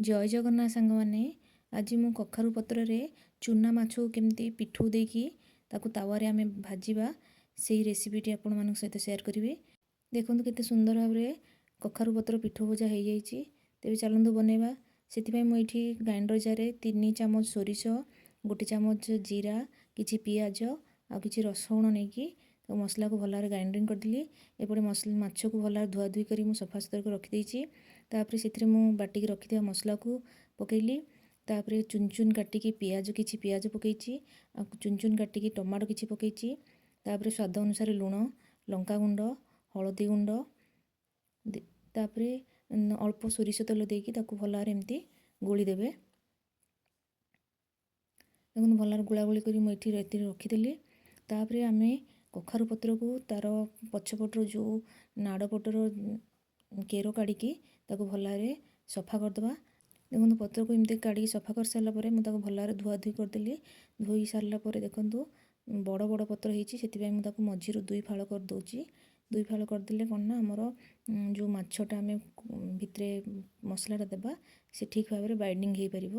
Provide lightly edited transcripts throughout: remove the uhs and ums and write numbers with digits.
ଜୟ ଜଗନ୍ନାଥ ସାଙ୍ଗମାନେ, ଆଜି ମୁଁ କଖାରୁ ପତ୍ରରେ ଚୁନା ମାଛକୁ କେମିତି ପିଠଉ ଦେଇକି ତାକୁ ତାୱାରେ ଆମେ ଭାଜିବା, ସେଇ ରେସିପିଟି ଆପଣମାନଙ୍କ ସହିତ ସେୟାର କରିବି। ଦେଖନ୍ତୁ କେତେ ସୁନ୍ଦର ଭାବରେ କଖାରୁ ପତ୍ର ପିଠଉ ଭଜା ହେଇଯାଇଛି। ତେବେ ଚାଲନ୍ତୁ ବନେଇବା। ସେଥିପାଇଁ ମୁଁ ଏଇଠି ଗ୍ରାଇଣ୍ଡର ଜାରେ 3 ଚାମଚ ସୋରିଷ, 1 ଚାମଚ ଜିରା, କିଛି ପିଆଜ ଆଉ କିଛି ରସୁଣ ନେଇକି ତାକୁ ମସଲାକୁ ଭଲ ଭାବରେ ଗ୍ରାଇଣ୍ଡିଙ୍ଗ କରିଦେଲି। ଏପଟେ ମାଛକୁ ଭଲ ଭାବରେ ଧୁଆଧୁଇ କରି ମୁଁ ସଫାସୁତୁରା କରି ରଖିଦେଇଛି। ତାପରେ ସେଥିରେ ମୁଁ ବାଟିକି ରଖିଥିବା ମସଲାକୁ ପକେଇଲି। ତାପରେ ଚୁନ ଚୁନ କାଟିକି ପିଆଜ, କିଛି ପିଆଜ ପକେଇଛି, ଆଉ ଚୁନ ଚୁନ କାଟିକି ଟମାଟୋ କିଛି ପକେଇଛି। ତାପରେ ସ୍ୱାଦ ଅନୁସାରେ ଲୁଣ, ଲଙ୍କାଗୁଣ୍ଡ, ହଳଦୀ ଗୁଣ୍ଡ, ତାପରେ ଅଳ୍ପ ସୋରିଷ ତେଲ ଦେଇକି ତାକୁ ଭଲ ଭାବରେ ଏମିତି ଗୋଳି ଦେବେ। ଦେଖନ୍ତୁ ଭଲ ଭାବରେ ଗୋଳାଗୋଳି କରି ମୁଁ ଏଠି ଏଥିରେ ରଖିଦେଲି। ତାପରେ ଆମେ କଖାରୁ ପତ୍ରକୁ ତା'ର ପଛପଟର ଯେଉଁ ନାଡ଼ ପଟର କେର କାଢ଼ିକି ତାକୁ ଭଲ ଭାବରେ ସଫା କରିଦେବା। ଦେଖନ୍ତୁ ପତ୍ରକୁ ଏମିତି କାଢ଼ିକି ସଫା କରିସାରିଲା ପରେ ମୁଁ ତାକୁ ଭଲ ଭାବରେ ଧୁଆଧୁଇ କରିଦେଲି। ଧୋଇ ସାରିଲା ପରେ ଦେଖନ୍ତୁ ବଡ଼ ବଡ଼ ପତ୍ର ହେଇଛି, ସେଥିପାଇଁ ମୁଁ ତାକୁ ମଝିରୁ 2 ଫାଳ କରିଦେଉଛି। 2 ଫାଳ କରିଦେଲେ କ'ଣ ନା ଆମର ଯେଉଁ ମାଛଟା ଆମେ ଭିତରେ ମସଲାଟା ଦେବା ସେ ଠିକ୍ ଭାବରେ ବାଇଣ୍ଡିଙ୍ଗ ହେଇପାରିବ।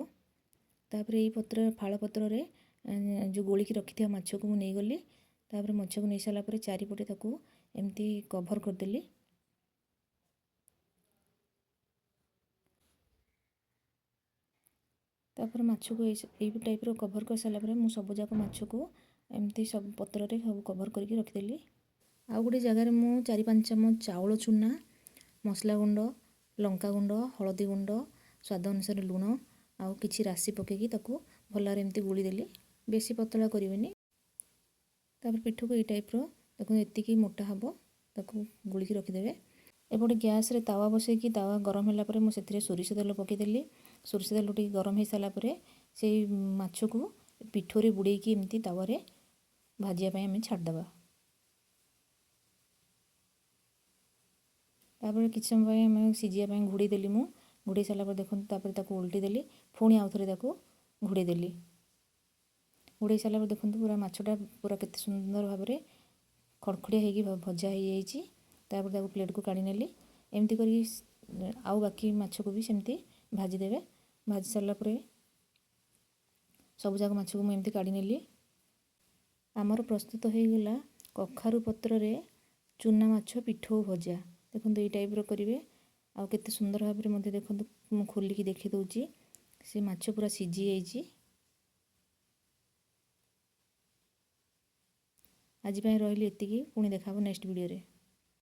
ତାପରେ ଏଇ ପତ୍ର ଫାଳ ପତ୍ରରେ ଯେଉଁ ଗୋଳିକି ରଖିଥିବା ମାଛକୁ ମୁଁ ନେଇଗଲି। ତାପରେ ମାଛକୁ ନେଇ ସାରିଲା ପରେ ଚାରିପଟେ ତାକୁ ଏମିତି କଭର୍ କରିଦେଲି। ତାପରେ ମାଛକୁ ଏଇ ଟାଇପ୍ର କଭର୍ କରିସାରିଲା ପରେ ମୁଁ ସବୁଯାକ ମାଛକୁ ଏମିତି ସବୁ ପତ୍ରରେ ସବୁ କଭର୍ କରିକି ରଖିଦେଲି। ଆଉ ଗୋଟେ ଜାଗାରେ ମୁଁ 4-5 ଚାମଚ ଚାଉଳ ଚୁନା, ମସଲା ଗୁଣ୍ଡ, ଲଙ୍କା ଗୁଣ୍ଡ, ହଳଦୀ ଗୁଣ୍ଡ, ସ୍ୱାଦ ଅନୁସାରେ ଲୁଣ ଆଉ କିଛି ରାଶି ପକେଇକି ତାକୁ ଭଲ ଭାବରେ ଏମିତି ଗୋଳି ଦେଲି। ବେଶୀ ପତଳା କରିବେନି। ତାପରେ ପିଠୁକୁ ଏଇ ଟାଇପ୍ର ଦେଖନ୍ତୁ ଏତିକି ମୋଟା ହେବ, ତାକୁ ଗୋଳିକି ରଖିଦେବେ। ଏପଟେ ଗ୍ୟାସ୍ରେ ତାୱା ବସେଇକି ତାୱା ଗରମ ହେଲା ପରେ ମୁଁ ସେଥିରେ ସୋରିଷ ତେଲ ପକେଇଦେଲି। ସୋରିଷ ତେଲ ଟିକେ ଗରମ ହେଇସାରିଲା ପରେ ସେଇ ମାଛକୁ ପିଠୁରେ ବୁଡ଼େଇକି ଏମିତି ତାୱାରେ ଭାଜିବା ପାଇଁ ଆମେ ଛାଡ଼ିଦେବା। ତାପରେ କିଛି ସମୟ ପାଇଁ ଆମେ ସିଝିବା ପାଇଁ ଘୋଡ଼େଇ ଦେଲି ମୁଁ। ଘୋଡ଼େଇ ସାରିଲା ପରେ ଦେଖନ୍ତୁ ତାପରେ ତାକୁ ଓଲଟି ଦେଲି, ପୁଣି ଆଉ ଥରେ ତାକୁ ଘୋଡ଼େଇ ଦେଲି। ଘୋଡ଼େଇ ସାରିଲା ପରେ ଦେଖନ୍ତୁ ପୁରା ମାଛଟା ପୁରା କେତେ ସୁନ୍ଦର ଭାବରେ ଖଡ଼ଖଡ଼ିଆ ହେଇକି ଭଜା ହେଇଯାଇଛି। ତାପରେ ତାକୁ ପ୍ଲେଟ୍କୁ କାଢ଼ି ନେଲି। ଏମିତି କରିକି ଆଉ ବାକି ମାଛକୁ ବି ସେମିତି ଭାଜିଦେବେ। ଭାଜି ସାରିଲା ପରେ ସବୁଯାକ ମାଛକୁ ମୁଁ ଏମିତି କାଢ଼ି ନେଲି। ଆମର ପ୍ରସ୍ତୁତ ହେଇଗଲା କଖାରୁ ପତ୍ରରେ ଚୁନା ମାଛ ପିଠଉ ଭଜା। ଦେଖନ୍ତୁ ଏଇ ଟାଇପ୍ର କରିବେ ଆଉ କେତେ ସୁନ୍ଦର ଭାବରେ ମଧ୍ୟ ଦେଖନ୍ତୁ ମୁଁ ଖୋଲିକି ଦେଖେଇ ଦେଉଛି, ସେ ମାଛ ପୁରା ସିଝି ଯାଇଛି। ଆଜି ପାଇଁ ରହିଲି ଏତିକି, ପୁଣି ଦେଖା ହେବ ନେକ୍ସଟ ଭିଡ଼ିଓରେ।